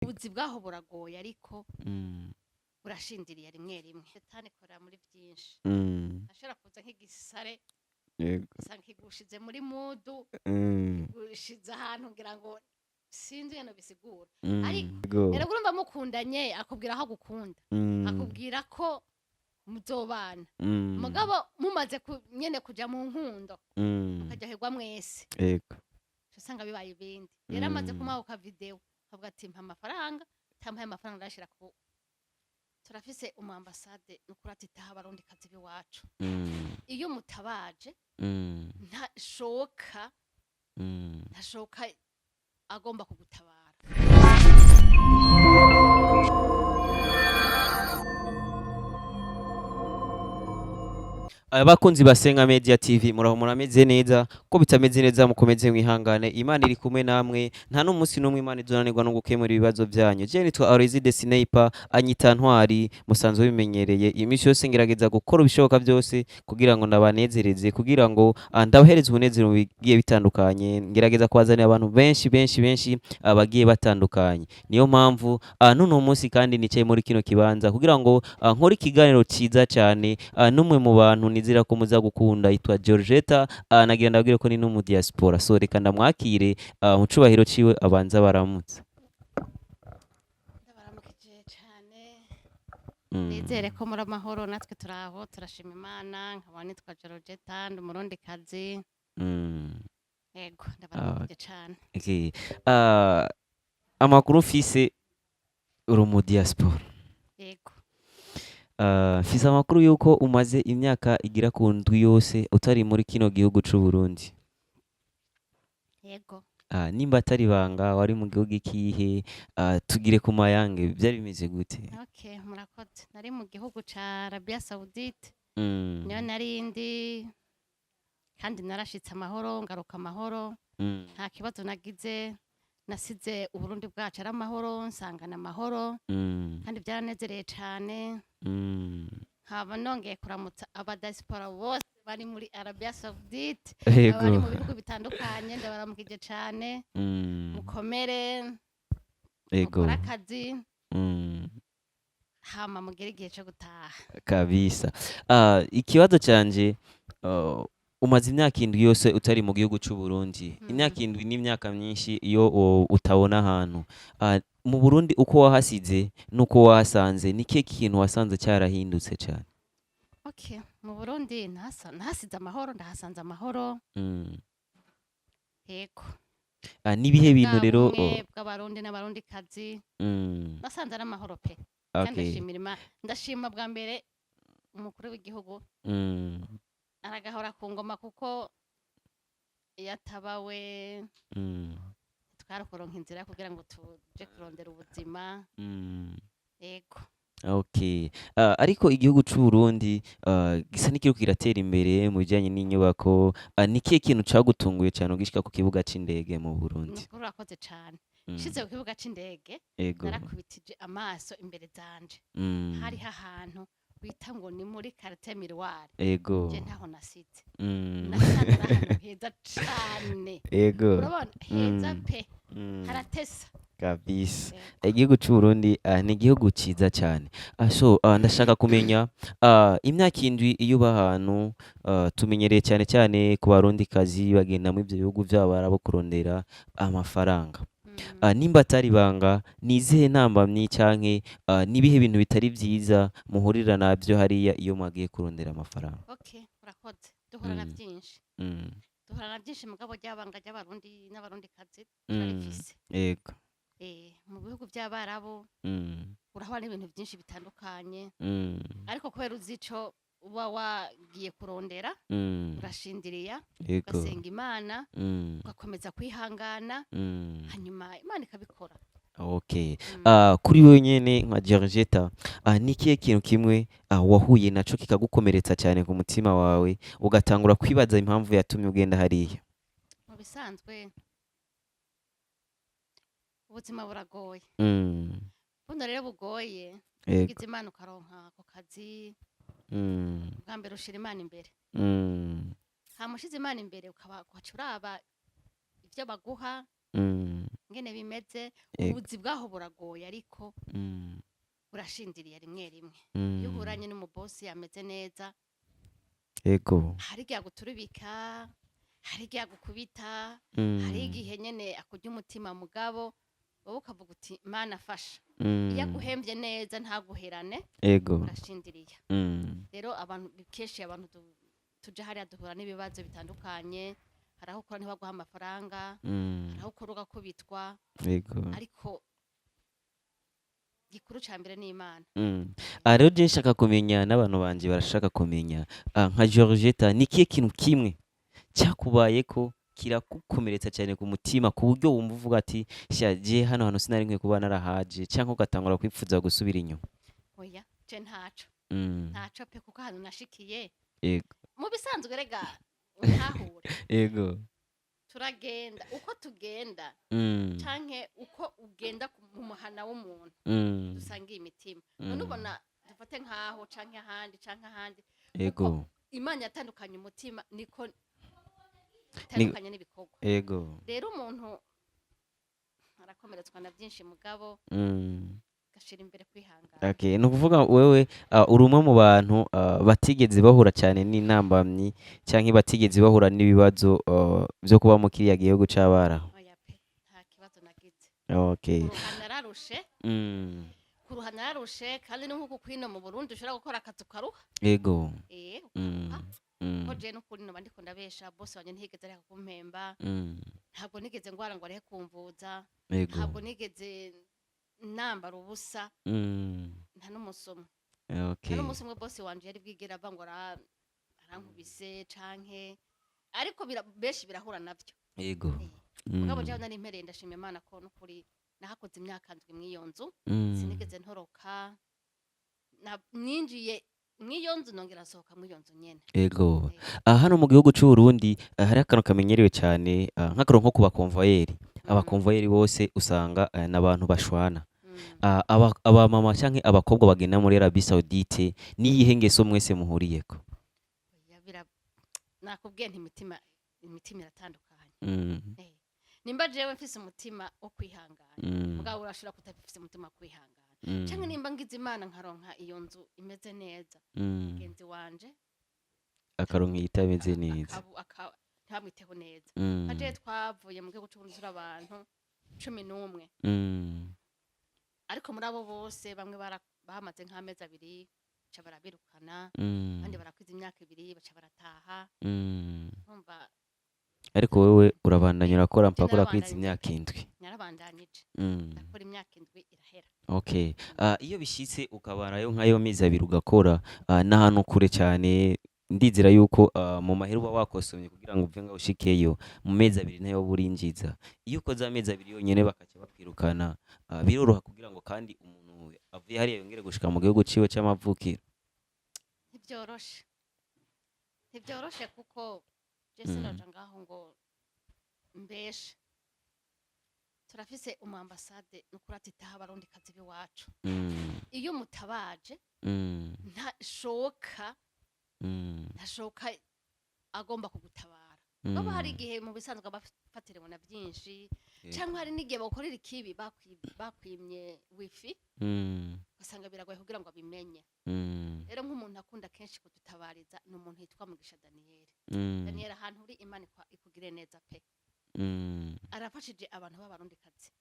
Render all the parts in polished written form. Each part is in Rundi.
Ubuzi bwaho buragoye, ariko burashindiriye rimwe rimwe. Satani ikorera muri vyinshi. Ashobora kuza nk'igisare, usanga kigushize muri mudu, kigushize ahantu, ngira ngo sinzi ingene bisigura. Ariko rero urumva mukundanye, akubwira aho agukunda, akubwira ko muzobana. Mugabo mumaze nyene kuja mu nkundo, mukaryoherwa mwese, uca usanga bibaye ibindi. Rero amaze kumuha ka video, akavuga ati: "Mpa amafaranga, utampaye amafaranga ndayashira ku." Turafise umu ambasade nukuri atitaho Abarundikazi b'iwacu. Iyo mutabaje, ntashoka, ntashoka agomba kugutabara. Abakunzi basenga Media TV, muraho, murameze neza? Ko bitameze neza, mukomeze mwihangane, Imana iri kumwe namwe. Nta n'umunsi n'umwe Imana izonanirwa no gukemura ibibazo byanyu. Je nitwa Aloysi Sniper, anyita Ntwari, musanzwe bimenyereye. Iminsi yose ngerageza gukora ibishoboka byose kugira ngo ndabanezereze, kugira ngo ndabahereze umunezero mu bigiye bitandukanye. Ngerageza kubazanira abantu benshi benshi benshi, bagiye batandukanye. Niyo mpamvu n'uno munsi kandi nicaye muri kino kibanza kugira ngo nkore ikiganiro ciza cyane n'umwe mu bantu nizera ko muza gukunda, yitwa Georgetta. Nagira ndabwire ko ni no mu diaspora. So reka ndamwakire mu cubahiro ciwe, abanza baramutse. Ndabaramukije cane. Nizere ko muri amahoro, natwe turaho, turashima Imana. Nkaba nitwa Georgetta, ndi Umurundikazi. Yego, ndabaramukije cane. Okay. Amakuru mfise, uri mu diaspora. Yego. Mfise amakuru yuko umaze imyaka igira ku 7 yose utari muri kino gihugu c'u Burundi. Yego. Nimba atari ibanga, wari mu gihugu ikihe? Tugire ku mayange, byari bimeze gute? Okay, murakoze. Nari mu gihugu ca Arabia Saoudite. Niyo nari ndi, kandi narashitse amahoro, ngaruka amahoro. Nta kibazo nagize. Nasize Uburundi bwacu ari amahoro, nsangana amahoro, kandi byaranezereye cane. Nkaba nongeye kuramutsa abadiaspora bose bari muri Arabia Saoudite, abari mu bihugu bitandukanye, ndabaramukije cane. Mukomere, mukore akazi, hama mugere igihe co gutaha. Kabisa. Ikibazo canje, umaze imyaka 7 yose utari mu gihugu c'u Burundi. Imyaka 7 ni imyaka myinshi iyo utabona ahantu. Mu Burundi, uko wahasize n'uko wahasanze, ni kihe kintu wasanze cyarahindutse cane? Okay, mu Burundi nahasize amahoro, ndahasanze amahoro. Yego. Nibihe bintu Bwa rero bumwe bw'Abarundi n'Abarundikazi, nasanze ari amahoro pe. Kandi ndashimira Imana, ndashima bwa mbere umukuru w'igihugu, aragahora ku ngoma, kuko iyo atabawe twari kuronka inzira kugira ngo tuje kurondera ubuzima. Yego. Okay. Ariko igihugu c'u Burundi gisa n'ikiriko kiratera imbere mu bijanye n'inyubako. Ni kihe kintu cagutunguye cane ugishika ku kibuga c'indege mu Burundi? Nukuri urakoze cane. Nshitse ku kibuga c'indege, narakubitije amaso imbere zanje, hariho ahantu bita ngo ni muri quartier Miroir. Je ntaho nasize. Nasanze ari ahantu heza cane. Urabona, heza pe, haratesa. Kabisa. Yego. Igihugu c'u Burundi ni igihugu ciza cane. So ndashaka kumenya, imyaka 7 iyo uba ahantu, tumenyereye cyane cyane ku Barundikazi bagenda muri ivyo bihugu vyabo arabo kurondera amafaranga. Nimba atari ibanga, ni izihe ntambamyi canke nibihe bintu bitari vyiza muhurira navyo hariya iyo mwagiye kurondera amafaranga? Okay, urakoze. Duhura na byinshi. Duhura na byinshi, mugabo ryabanga ry'Abarundi n'Abarundikazi turarifise. Mu bihugu by'Abarabu urahura n'ibintu byinshi bitandukanye, ariko kubera uzi ico uba wagiye kurondera, urashindiriya, ugasenga Imana, ugakomeza kwihangana, hanyuma Imana ikabikora. Okay. Kuri wewe nyene nka Georgetta, ni ikihe kintu kimwe wahuye naco kikagukomeretsa cyane ku mutima wawe, ugatangura kwibaza impamvu yatumye ugenda hariya? Mu bisanzwe ubuzima buragoye. Buno rero bugoye, ugize Imana ukaronka ako kazi, bwa mbere ushira Imana imbere. Hama ushize Imana imbere, ukaba ugaca uraba ivyo baguha. Ingene bimeze, Yego. ubuzi bwaho buragoye, ariko burashindiriye rimwe rimwe. Iyo uhuranye n'umubosi ameze neza, hari igihe aguturubika, hari igihe agukubita, hari igihe nyene akurya umutima, mugabo wowe ukavuga uti: "Mana, afasha." Iyo aguhemvye neza, ntaguherane, urashindiriye. Rero abantu kenshi, abantu tuja hariya duhura n'ibibazo bitandukanye. Hari aho ukora ntibaguha amafaranga, hari aho ukora ugakubitwa, ariko gikuru ca mbere ni Imana. Rero je nshaka kumenya, n'abantu banje barashaka kumenya, nka Georgetta, ni ikihe kintu kimwe cyakubayeko kiragukomeretsa cyane ku mutima, ku buryo wumva uvuga ati: "Sha, je hano hantu sinari nkwiye kuba narahaje", cyangwa ugatangura kwipfuza gusubira inyuma? Oya, je ntaco. Ntaco pe, kuko ahantu nashikiye, mu bisanzwe rega ntahure, turagenda uko tugenda, canke uko ugenda mu muhana w'umuntu, dusangiye imitima. None ubona dufate nkaho canke ahandi canke ahandi, Imana yatandukanye umutima, niko itandukanye n'ibikorwa. Rero umuntu arakomeretswa na byinshi, mugabo gashira imbere kwihangana. Okay, ni ukuvuga wewe uri umwe mu bantu batigeze bahura cyane n'intambamyi cyangwa batigeze bahura n'ibibazo byo kuba mu kiriya gihugu c'Abarabu. Oya pe, nta kibazo nagize. Kuruha nararushe. Kuruha nararushe, kandi ni nk'uko kwino mu Burundi ushobora gukora akazi ukaruha. Ukaruha. Ko je n'ukuri noba ndiko ndabesha, bosi wanje ntiyigeze areka kumpemba. Ntabwo nigeze ngwara ngo areke kumvuza. Ntabwo nigeze nambara ubusa. Nta n'umunsi umwe. Nta n'umunsi umwe bosi wanje yari bwigera ava ngo arankubise canke, ariko benshi birahura navyo. Mugabo jewe nari mpereye, ndashima Imana ko n'ukuri nahakoze imyaka 7 mw'iyo nzu. Sinigeze ntoroka. Ninjiye mw'iyo nzu, nongera nsohoka mw'iyo nzu nyene. Hano mu gihugu c'u Burundi hari akantu kamenyerewe cyane, nk'akaroro nko ku bakonvoyeri. Abakonvoyeri bose usanga n'abantu bashwana. Abamama canke abakobwa bagenda muri Arabie Saoudite, niyihe ngeso mwese muhuriyeko? Oya, nakubwiye nti imitima iratandukanye. Nimba jewe mfise umutima wo kwihangana, mugabo urashobora kutafise umutima wo kwihangana. Canke nimba ngize Imana nkaronka iyo nzu imeze neza, mugenzi wanje akaronka iyitameze neza, ntibamwiteho neza. Nka jewe twavuye mu gihugu c'Uburundi turi abantu 11, ariko muri abo bose bamwe bamaze nk'amezi 2 baca barabirukana, abandi barakwiza imyaka 2 baca barataha. Urumva? Ariko wewe urabandanya urakora Je mpaka urakwiza narabandanyije. imyaka 7. Narabandanyije. Ndakora imyaka 7 irahera. Okay. Iyo bishitse ukabarayo nk'ayo mezi 2 ugakora, n'ahantu kure cyane, ndizera yuko mu mahera uba wakosomye kugira ngo uve ngaho ushikeyo mu mezi 2 ntayo woba urinjiza. Iyo ukoze amezi 2 yonyene bakaca bakwirukana, biroroha kugira ngo kandi umuntu avuye hariya yongere gushika mu gihugu ciwe c'amavukiro? Ntibyoroshe, ntibyoroshe, kuko je sinoja ngaho ngo mbeshe. Turafise umu ambasade nukuri atitaho Abarundikazi b'iwacu. Iyo umutabaje, ntashoka, ntashoka agomba kugutabara. Baba hari igihe mu bisanzwe abafatiriwe na byinshi, cyangwa hari n'igihe bakorera ikibi, bakwimye wifi, ugasanga biragoye kugira ngo abimenye. Rero nk'umuntu akunda kenshi kudutabariza ni umuntu yitwa Mugisha Daniyeli. Daniyeli, ahantu uri, Imana ikugire neza pe. Arafashije abantu b'Abarundikazi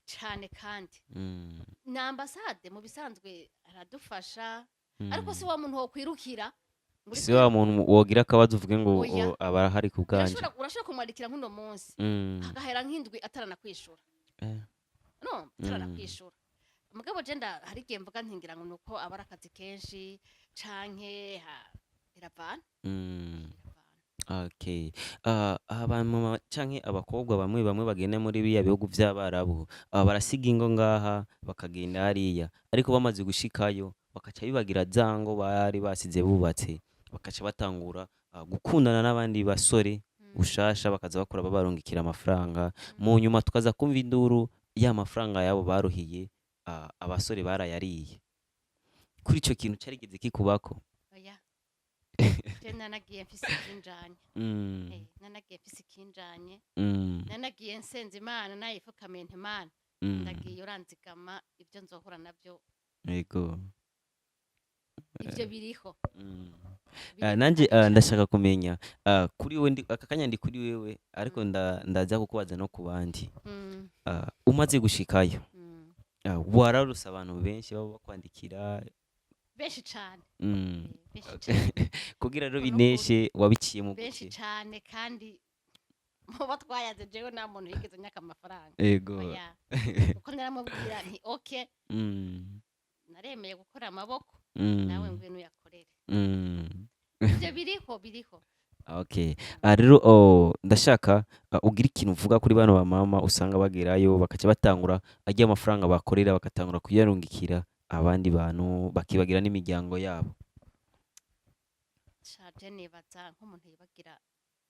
cane, kandi na ambasade mu bisanzwe aradufasha, ariko si wa muntu wokwirukira ngo uri Si wa muntu wogira akabazo uvuge ngo Oya. "Oh, aba arahari ku bwanje." Urashobora kumwandikira nk'uno munsi, hagahera nk'indwi ataranakwishura. No ataranakwishura. Mugabo je hari igihe mvuga ntingira ngo nuko aba ari akazi kenshi, canke biravana. Biravana. Okay. Abamama canke abakobwa bamwe bamwe bagenda muri biriya bihugu vy'Abarabu, barasiga ingo ngaha bakagenda hariya, ariko bamaze gushikayo bakaca bibagira za ngo bari basize bubatse, bakaca batangura gukundana n'abandi basore bushasha, bakaza bakora babarungikira amafaranga. Mu nyuma tukaza kumva induru ya mafaranga yabo baruhiye, abasore barayariye. Kuri ico kintu carigeze kikubako? Oya. Je nanagiye mfise ikinjanye. Nanagiye mfise ikinjanye. Nanagiye nsenza Imana, nayifukamiye nti: "Imana, ndagiye, uranzigama ibyo nzohura nabyo." Ivyo biriho. Biriho Nanje kandi cane. Ndashaka kumenya kuri wewe, ndi aka kanya ndi kuri wewe, ariko ndaza kukubaza no ku bandi. Umaze gushikayo, wararuse abantu benshi baba bakwandikira? Benshi cane. Benshi cane. Kugira rero Kuko nukuri. bineshe wabiciye mu Benshi gute? cane, kandi mubo twayaze jewe nta muntu yigeze nyaka amafaranga. Oya, kuko naramubwira nti: "Okay, naremeye gukora amaboko, nawe ngwino uyakorere." Ivyo biriho, biriho. Okay. Rero ndashaka ugira ikintu uvuga kuri bano bamama usanga bagerayo bakaca batangura ajya amafaranga bakorera, bagatangura kuyarungikira abandi bantu, bakibagira n'imiryango yabo. Shaje, nibaza nk'umuntu yibagira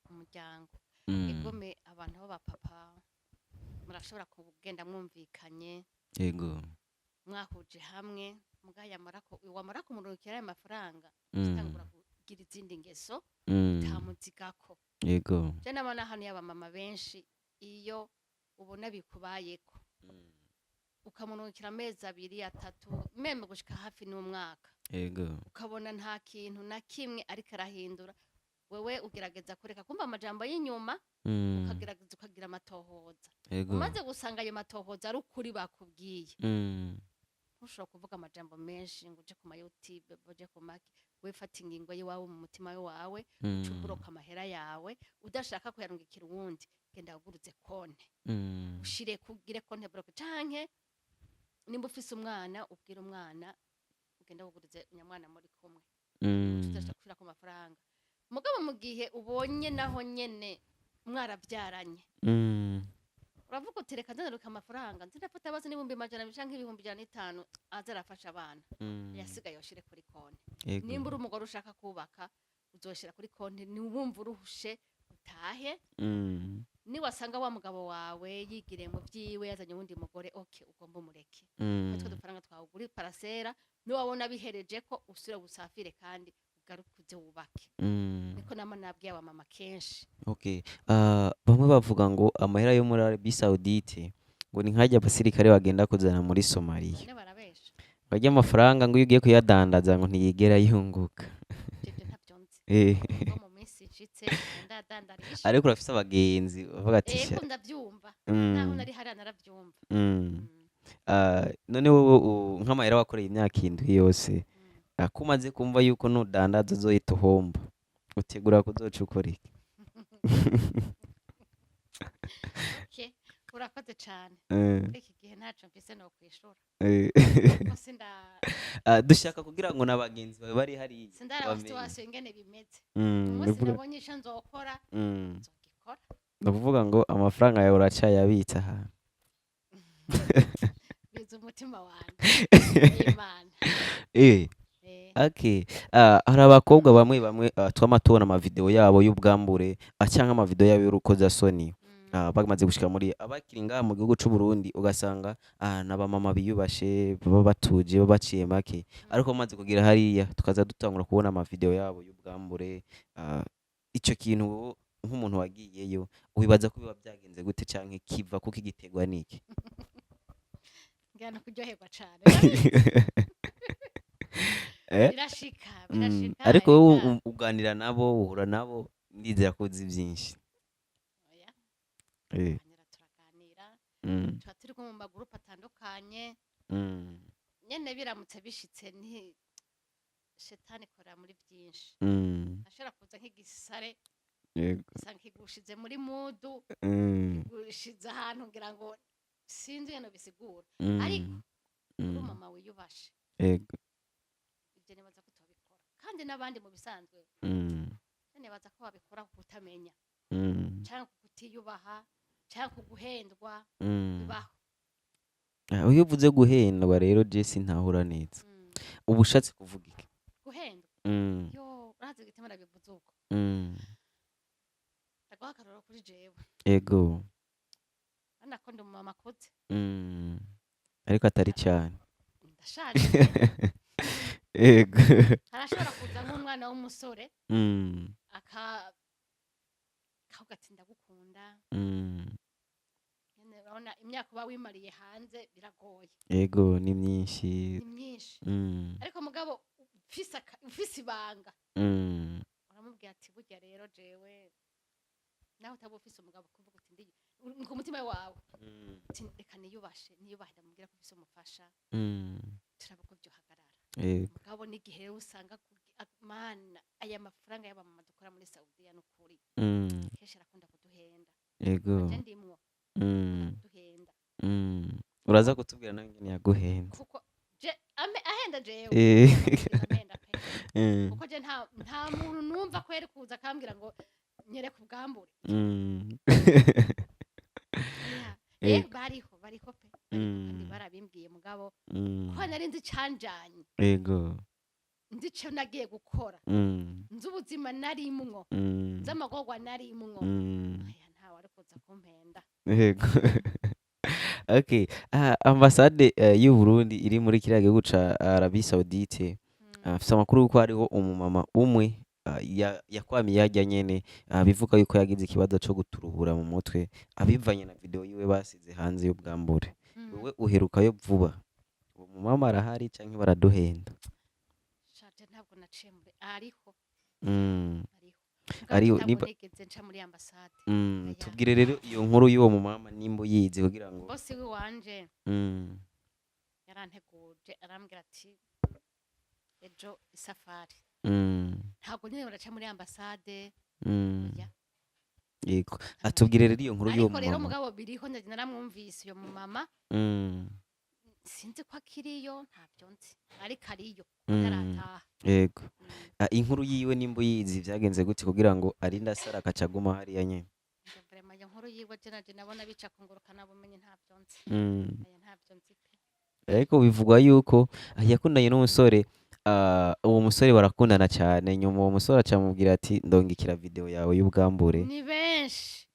umuryango. Egome, abantu b'abapapa murashobora kugenda mwumvikanye, mwahuje hamwe, muga wamara kumurungikira ayo mafaranga, utangura kugira izindi ngeso utamuzigako. Je nabona hano y'abamama benshi, iyo ubona bikubayeko, ukamurungikira amezi 2, 3, même gushika hafi n'umwaka, ukabona nta kintu na kimwe ariko arahindura, wewe ugerageza kureka kumva amajambo y'inyuma, ukagerageza ukagira amatohoza. Umaze gusanga ayo matohoza ari ukuri bakubwiye, ntushobora kuvuga amajambo menshi ngo uje ku ma YouTube, uje ku maki. We fata ingingo y'iwawe mu mutima wawe, ucuburoka amahera yawe. Udashaka kuyarungikira uwundi, genda wuguruze konte, ushire kugire compte bloqué, canke nimba ufise umwana, ubwire umwana ugenda wuguruze nyamwana muri kumwe, tudashaka gushirako amafaranga. Mugabo mu gihe ubonye naho nyene mwaravyaranye, uravuga uti: "Reka nzanaruka amafaranga, nzirafata bazi n'200,000 canke 105,000, aza arafasha abana, yasigaye yoshire kuri konti." Nimba uri umugore ushaka kubaka, uzoshira kuri konti, niwumva uruhushe utahe. Niwasanga wa mugabo wawe yigiriye mu vyiwe, yazanye uwundi mugore, okay, ugomba umureke. Twe dufaranga twawugura iparasera, niwabona bihereje ko usubire usafire kandi ugaruke uze wubake. Niko nama nabwiye abamama kenshi. Okay. Bamwe bavuga ngo amahera yo muri Arabie Saoudite ngo ni nk'ajya abasirikare bagenda kuzana muri Somalia. None barabesha. Ngo ajya amafaranga, ngo iyo ugiye kuyadandaza ngo ntiyigera yunguka. Ivyo ntavyo nzi. Ngo mu minsi ishitse ndadandarisha. Ariko urafise abagenzi bavuga ati Ego, ndavyumva. Naho nari hariya naravyumva. None wowe nk'amahera wakoreye imyaka 7 yose, ko umaze kumva yuko nudandaza uzohita uhomba, utegura kuzoca ukora iki? Okay, urakoze cane. Muri iki gihe ntaco mfise no kwishura, kuko sinda Dushaka kugira ngo na bagenzi bawe bari hariya sindaraba bamenye. situation ingene bimeze. Umunsi nabonye ico nzokora, nzogikora. Ni ukuvuga ngo amafaranga yawe uracayabitse ahantu? Biza umutima wanje n'Imana. Okay. Hari abakobwa bamwe bamwe twama tubona amavideo yabo y'ubwambure, canke amavideo yabo y'urukozasoni. Bamaze gushika muri abakiri ngaha mu gihugu c'u Burundi, ugasanga n'abamama biyubashe, baba batuje, baba baciye make, ariko bamaze kugera hariya tukaza dutangura kubona amavideo yabo y'ubwambure. Ico kintu wowe nk'umuntu wagiyeyo wibaza ko biba byagenze gute, canke kiva kuko igiterwa niki? Ngira no kuryoherwa cane. Eh? Birashika, birashika. Ariko wowe Erega. uganira nabo, uhura nabo, ndizera ko uzi byinshi. Oya. Tuganira, turaganira. Tuba turi kumwe mu magurupe atandukanye. Nyene biramutse bishitse, ni shetani ikora muri byinshi. Ashobora kuza nk'igisare, usanga kigushize muri mood, kigushize ahantu, ngira ngo sinzi ingene bisigura. Ariko uri umumama wiyubashe, ibyo nibaza ko utobikora, kandi n'abandi mu bisanzwe nibaza ko babikora ku kutamenya, canke ku kutiyubaha, canke ku guhendwa. Bibaho. Ah, iyo uvuze guhendwa rero, je ntahura neza. Uba ushatse kuvuga iki? Guhendwa? Yo, urazi igituma nabivuze uko? Ndaguha akarorero kuri jewe. Urabona ko ndi umumama akuze. Ariko atari cyane. Ndashaje. Yego. Harashobora kuza nk'umwana w'umusore akavuga ati ndagukunda. Nyene urabona imyaka uba wimariye hanze biragoye. Yego, ni myinshi. Ni myinshi. Ariko mugabo ufise ibanga, uramubwira ati burya rero jewe, naho utaba ufise umugabo, kuvuga uti ndi ku mutima wawe ati reka niyubashe, niyubahe, ndamubwira ko ufise umufasha, turaba ko byohagarara. Mugabo n'igihe rero usanga mana, aya mafaranga y'abamama dukora muri Saudiya n'ukuri kenshi arakunda kuduhenda. Je ndimwo, kuduhenda. Uraza kutubwira nawe ingene yaguhenze. Kuko je ahenda jewe, ahenda pe. Kuko je nta muntu numva ko yari kuza akambwira ngo nyereka ubwambure. Oya. Bariho, bariho pe, bariho kandi barabimbwiye, mugabo ko nari nzi icanjanye, nzi ico nagiye gukora, nzi ubuzima narimwo, nzi amagorwa narimwo. Aya, ntawe ari kuza kumpenda. Yego. Okay. Ambasade y'u Burundi iri muri kiriya gihugu ca Arabie Saoudite, mfise amakuru yuko hariho umumama umwe yakwamiye harya nyene, bivuga yuko yagize ikibazo co guturuhura mu mutwe abivanye na video yiwe basize hanze y'ubwambure. Wewe uherukayo vuba, uwo mumama arahari canke baraduhenda? Shaje, ntabwo naciye muri, ariho. Ariho. Ariho, ntabwo nigeze nca muri ambasade. Oya. Tubwire rero iyo nkuru y'uwo mumama nimba uyizi kugira ngo Bosi wiwanje yaranteguje, arambwira ati ejo isafari. Ntabwo nyine baraca muri ambasade. Oya. Yego, atubwire rero iyo nkuru y'uwo Ariko rero mumama. mugabo biriho, naramwumvise uyo mumama. Sinzi ko akiriyo, ntabyo nzi, ariko ariyo, ntarataha. Yego. Inkuru yiwe nimba uyizi, vyagenze gute kugira ngo arinde asara akaca aguma hariya nyene? Njye vraiment iyo nkuru yiwe je naje nabona bica kungurukana bumenyi, ntabyo nzi. Aya, ntabyo nzi pe. Ariko bivugwa yuko yakundanye n'umusore, uwo musore barakundana cyane, nyuma uwo musore acamubwira ati ndongikira video yawe y'ubwambure. Ni benshi.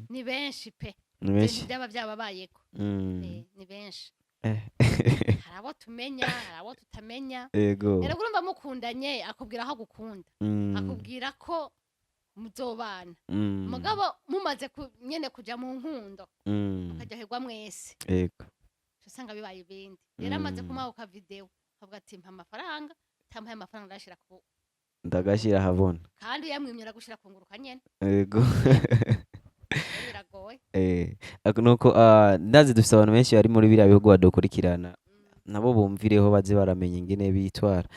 Ni benshi pe. Ni benshi. Byaba byababayeko. Ni benshi. Hari abo tumenya, hari abo tutamenya. Rero urumva mukundanye, akubwira aho agukunda, akubwira ko muzobana. Mugabo mumaze nyene kuja mu nkundo, mukaryoherwa mwese, uca usanga bibaye ibindi. Rero amaze kumuha ka video, akavuga ati mpa amafaranga, utampaye amafaranga ndayashira ku Ndagashyira ahabona. Kandi uyamwimye aragushira kunguruka nyene. Rero biragoye. Nuko ndazi dufise abantu benshi bari muri biriya bihugu badukurikirana, nabo bumvireho baze baramenya ingene bitwara.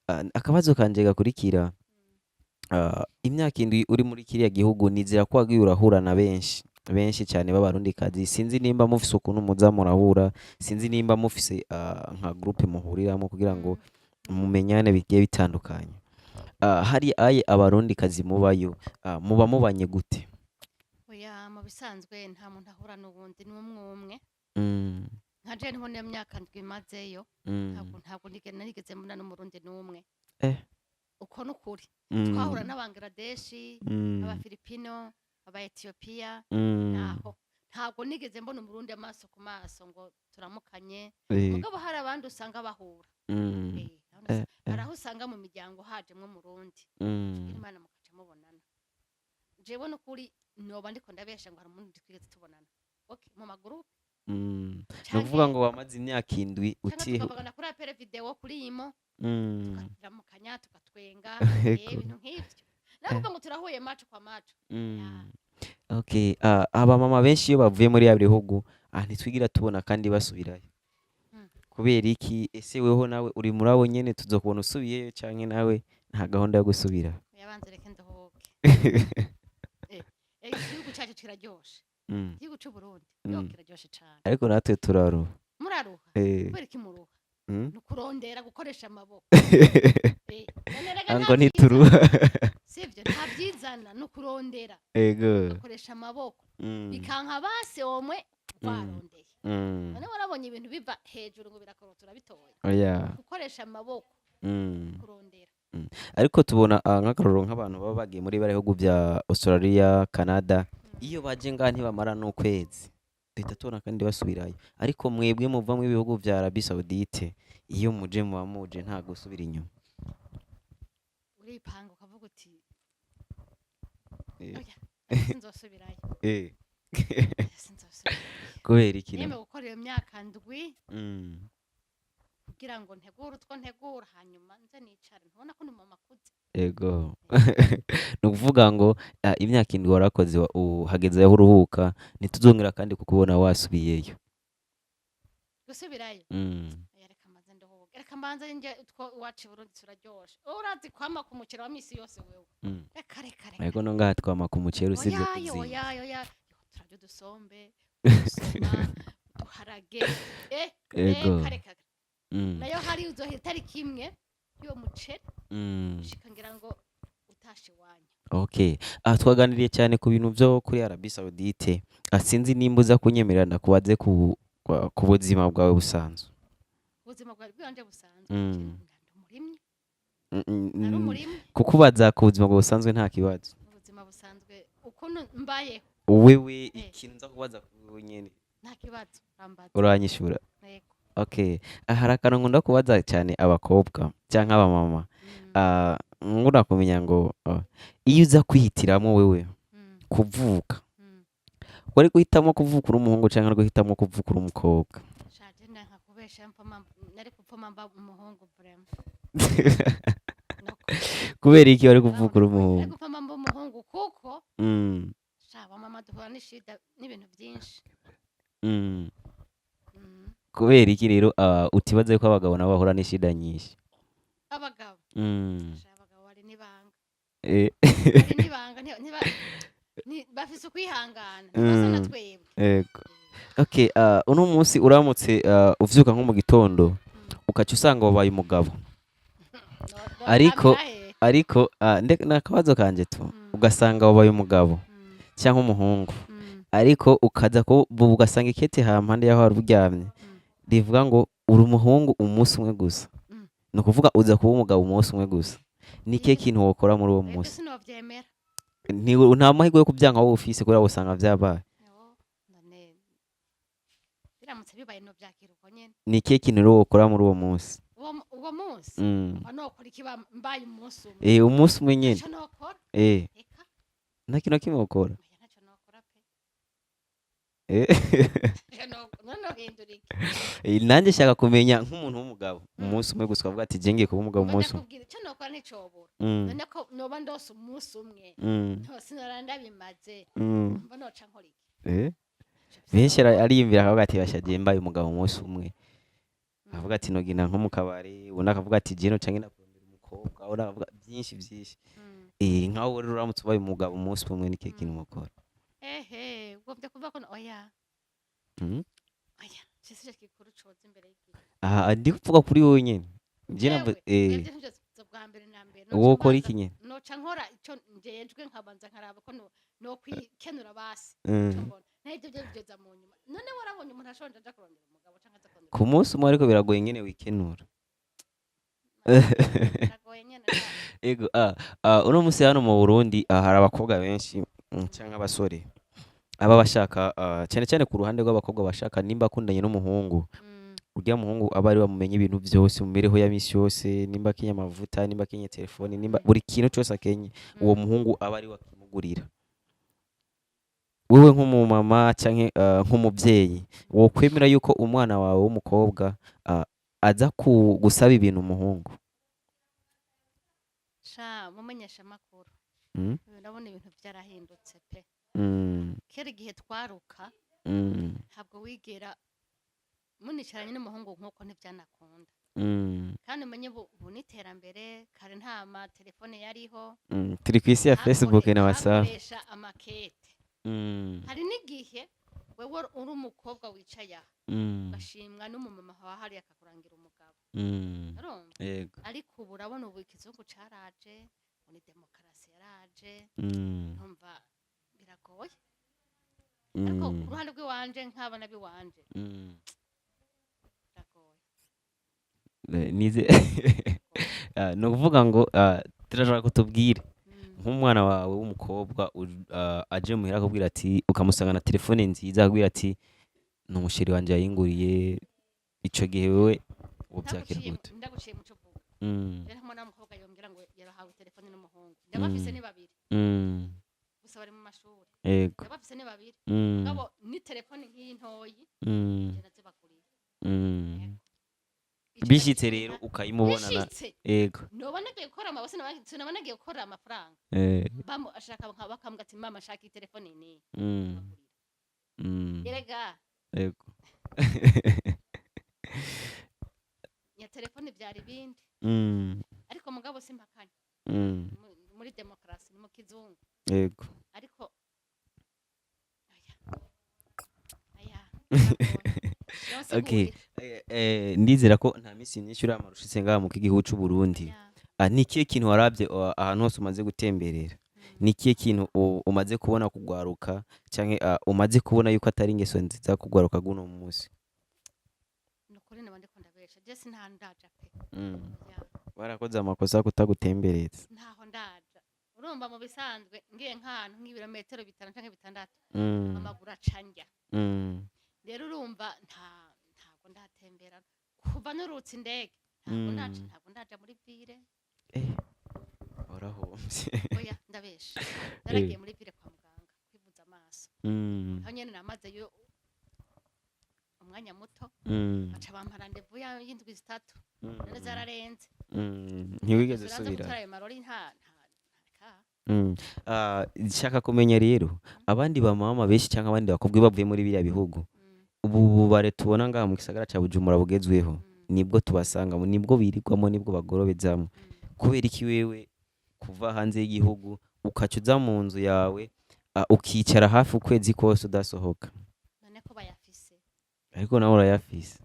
Akabazo kanje gakurikira, imyaka 7 uri muri kiriya gihugu, nizera ko wagiye urahura na benshi benshi cyane b'Abarundikazi. Sinzi nimba mufise ukuntu muza murahura, sinzi nimba mufise nka groupe muhuriramo kugira ngo mumenyane bigiye bitandukanye. Hari aye Abarundikazi mubayo, muba mubanye gute? Oya, mu bisanzwe nta muntu ahura n'uwundi, ni umwe umwe. Nka je niho niyo myaka 7 mazeyo, ntabwo narigeze mbona n'Umurundi n'umwe. Uko n'ukuri. Twahura n'Abangladeshi, Abafilipino, Aba Etiyopiya, naho ntabwo nigeze mbona Umurundi amaso ku maso ngo turamukanye. Mugabo hari abandi usanga bahura. Hari aho usanga mu miryango hajemwo Umurundi, Imana mukaca mubonana. Jewe n'ukuri noba ndiko ndabesha ngo hari Umurundi twigeze tubonana. Okay, mu magurupe. Ni ukuvuga ngo wamaze imyaka 7 Canke uti tukavugana kuri appel vidéo kuri imo, tukaramukanya, tukatwenga, ibintu nk'ivyo. Nakuvuga ngo turahuye macho kwa macho. Okay, abamama benshi iyo bavuye muri ya bihugu, ntitwigira tubona kandi basubirayo. Kubera iki? Ese weho nawe uri muri abo nyene, tuzokubona usubiyeyo canke nawe nta gahunda yo gusubira? Yabanze reke ndohoke. Igihugu cacu kiraryoshe. Igihugu c'u Burundi yo kiraryoshe cane. Ariko natwe turaruha. Muraruha? Kubera iki muruha? Ni ukurondera gukoresha amaboko. None rega Ngo nta ntituruha. vyizana. Sivyo, nta vyizana, ni ukurondera. Ugakoresha amaboko. Bikanka base omwe warondeye. None warabonye ibintu biva hejuru ngo birakorotse urabitoye? Oya. Gukoresha amaboko, kurondera. Ariko tubona nk'akarorero nk'abantu baba bagiye muri bariya bihugu bya Australia, Canada, iyo baje ngaha ntibamara n'ukwezi, duhita tubona kandi basubirayo. Ariko mwebwe muva mu bihugu vya Arabie Saoudite, Iyo muje muba muje, nta gusubira inyuma. Uripanga ukavuga uti: "Oya, sinzosubirayo." Oya, sinzosubirayo. Kubera iki? Nemeye gukora iyo myaka 7 kugira ngo ntegure utwo ntegura, hanyuma nze nicare. Ntubona ko ni mama akuze? Ego, ni ukuvuga ngo imyaka 7 warakoze, hageze aho uruhuka, ntituzongera kandi kukubona wasubiyeyo. Gusubirayo? Oya, reka mbanze nduhuke, reka mbanze nje utwo iwacu i Burundi turaryoshe. Wowe urazi kwama ku mukino wa misi yose wewe. Reka, reka, reka. Ariko no ngaha twama ku muceri, usibye Oyaye. kuzimba. Oyaye, oyaye, turarya udusombe, udusoma, uduharage, eh. Reka, reka. Nayo hari uzoha itariki imwe y'uwo muceri ushika ngira ngo utashe iwanyu. Okay. Twaganiriye cyane ku bintu byo kuri Arabie Saoudite. Sinzi nimba uza kunyemerera ndakubaze ku buzima bwawe busanzwe. Ubuzima bwawe bwanje busanzwe? Ndi umurimyi. Nari umurimyi. Kukubaza ku buzima bwawe busanzwe nta kibazo. Ubuzima busanzwe ukuntu mbayeho? Wewe, ikintu nza kubaza kuri nyene. Nta kibazo, urambaza. Uranyishura? Yego. Okay. Hari akantu nkunda kubaza cyane abakobwa cyangwa abamama. Nkunda kumenya ngo iyo uza kwihitiramo wewe kuvuka, wari guhitamo kuvuka uri umuhungu cyangwa uri guhitamo kuvuka uri umukobwa? Shaje, nanka kubesha, mpfoma nari kupfoma mba umuhungu vraiment. Nuko. Kubera iki wari kuvuka uri Nari umuhungu? gupfoma mba umuhungu kuko sha, mama, duhura n'ishida n'ibintu byinshi. Kubera iki rero utibaza ko abagabo nabo bahura n'ishida nyinshi? Abagabo? Sha, abagabo bari n'ibanga. Bari n'ibanga, bafise ukwihangana, ntibasa na twebwe. Ego. Okay, uno munsi uramutse uvyuka nko mu gitondo, ukaca usanga wabaye umugabo. Ariko Ariko nakabazo kanje tu, ugasanga wabaye umugabo cyangwa umuhungu, ariko ukaza ku ugasanga ikete ha mpande yaho wari uryamye rivuga ngo uri umuhungu umunsi umwe gusa. Ni ukuvuga uza kuba umugabo umunsi umwe gusa. Ni ikihe kintu wokora muri uwo Ebyo munsi? sinovyemera. Nta mahirwe yo kubyanka wowe ufise, kubera usanga vyabaye. Yo, none biramutse bibaye novyakira uko nyene. Ni ikihe kintu rero wokora muri uwo munsi? Uwo munsi? Mba nokora iki mbaye umunsi umwe? Eh, umunsi umwe nyene. Ntaco nokora. Eka. Nta kintu na kimwe wokora? Oya, ntaco nokora pe. Ntaco none nohindura iki? Nanjye nshaka kumenya nk'umuntu w'umugabo umunsi umwe gusa, ukavuga ati: "Je ngiye kuba umugabo Mba umunsi umwe." ndakubwira ico nokora, nticobura. None ko noba ndose umunsi umwe, sinora ndabimaze, mba noca nkora iki? Ntaco. Benshi ariyumvira akavuga ati: "Basha, je mbaye umugabo umunsi umwe," akavuga ati: "Nogenda nko mu kabari," undi akavuga ati: "Je noca ngenda kurondera umukobwa," undi akavuga byinshi byinshi. Nkawe rero uramutse ubaye umugabo umunsi umwe, ni ikihe kintu wokora? Ehe, ugomvye kuvuga ko oya. Oya, cisi gikuru coza imbere y'igihe. Aha ndi kuvuga kuri wowe nyene. Je Jewe, navuze ivyo nivyo bwa mbere na mbere. Wowe ukora iki nyene? Noca nkora ico njejwe, nkabanza nkaraba ko no kwikenura basi. Ico mbona naho ivyo byo byoza mu nyuma. None warabonye umuntu ashonje aja kurondera umugabo canke aza kurondera? Ku munsi umwe, ariko biragoye nyene wikenura. Biragoye nyene. Ego, uno munsi hano mu Burundi hari abakobwa benshi canke abasore aba bashaka, cyane cyane ku ruhande rw'abakobwa, bashaka nimba akundanye n'umuhungu, urya muhungu aba ari bamumenye ibintu byose mu mibereho ya misi yose, nimba akenye amavuta, nimba akenye telefone, nimba buri kintu cyose akenye, uwo muhungu aba ari we akimugurira. Wewe nk'umumama canke nk'umuvyeyi, wokwemera yuko umwana wawe w'umukobwa aza gusaba ibintu umuhungu? Sha, mumenyesha amakuru, ndabona ibintu byarahindutse pe. Kera igihe twaruka, ntabwo wigera municaranye n'umuhungu nk'uko, ntibyanakunda. Kandi umenye ubu n'iterambere, kare nta matelefone yariho. Turi ku isi ya Facebook na WhatsApp. Hakoresha amakete. Hari n'igihe wewe uri umukobwa wicaye aha, ugashimwa n'umumama wawe hariya, akakurangira umugabo. Urumva? Yego. Ariko ubu urabona, ubu ikizungu caraje, ubu ni demokarasi yaraje. Ntumva biragoye, ariko ku ruhande rw'iwanje, nk'abana b'iwanje, biragoye. Nize ni ukuvuga ngo turashaka kutubwire nk'umwana wawe w'umukobwa aje muhira akubwira ati, ukamusanga na telefone nziza, akubwira ati: "Ni umuchéri wanje yayinguriye." Ico gihe wewe Wovyakira gute? Ndaguciye muco vuga. Rero nta mwana w'umukobwa yombwira ngo yarahawe telefone n'umuhungu. Ndabafise ni babiri. Gusa bari mu mashuri. Ndabafise ni babiri. Mugabo ni telefone nk'iyi ntoyi, je nazibaguriye. Ico Bishitse ndagishima. rero ukayimubonana. Bishitse. Noba nagiye gukora amabose, sinaba nagiye gukora amafaranga. Bamu ashaka bakambwira ati: "Mama, shaka iyi telefone ni." Bagurira. Erega ya telefone byari ibindi. Ariko mugabo simpakanye. Muri demokarasi ni mu kizungu. Ariko aya aya. Okay. Ndizera ko nta minsi myinshi uramara ushitse ngaha mu gihugu c'u Burundi. Ni ikihe kintu waravye ahantu hose umaze gutemberera? Ni ikihe kintu umaze kubona kugwaruka canke umaze kubona yuko atari ingeso nziza kugwaruka guno munsi? Ni ukuri naba ndiko ndabesha, je sintaho ndaja pe. Ya. Warakoze amakosa yo kutagutembereza. Ntaho ndaja. Urumva, mu bisanzwe ngiye nk'ahantu nk'ibirometero 5 canke 6, amaguru aca ndya. Rero urumva ntabwo ndatembera kuva nurutse indege, ntabwo ndaca, ntabwo ndaja muri ville. Warahomvye. Oya, ndabesha, naragiye muri ville kwa muganga kwivuza amaso. Aho nyene namazeyo umwanya muto, baca bampa rendez-vous y'indwi 3. None zararenze. Ntiwigeze Uranza usubira. gutora ayo marori, nta ka. Nshaka kumenya rero, abandi bamama benshi cyangwa abandi bakobwa iyo bavuye muri biriya bihugu, ubu bubare tubona ngaha mu gisagara ca Bujumbura bugezweho, nibwo tubasangamo, nibwo birirwamo, nibwo bagorobezamo. Kubera iki wewe kuva hanze y'igihugu ukaca uza mu nzu yawe, ukicara hafi ukwezi kose udasohoka? None ko bayafise? Ariko nawe urayafise.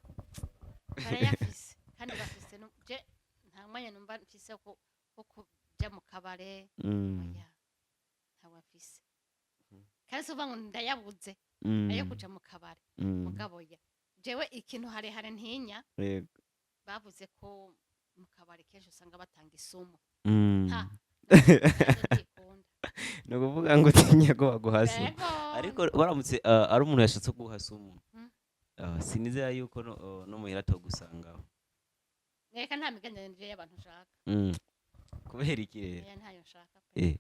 Barayafise kandi bafise je nta mwanya numva mfise wo kuja mu kabare. Oya, ntawe mfise, kandi si uvuga ngo ndayabuze ayo kuja mu kabare. Mugabo ya jewe ikintu harehare ntinya, bavuze ko mu kabare kenshi usanga batanga isumu. Ha, ndikunda. Ni ukuvuga ngo utinya ko baguha sumu? Yego. Ariko baramutse ari umuntu yashatse kuguha sumu, sinizera yuko no muhira atogusangaho. Reka, nta migenderanire y'abantu nshaka. Kubera iki rero? Oya, ntayo nshaka pe.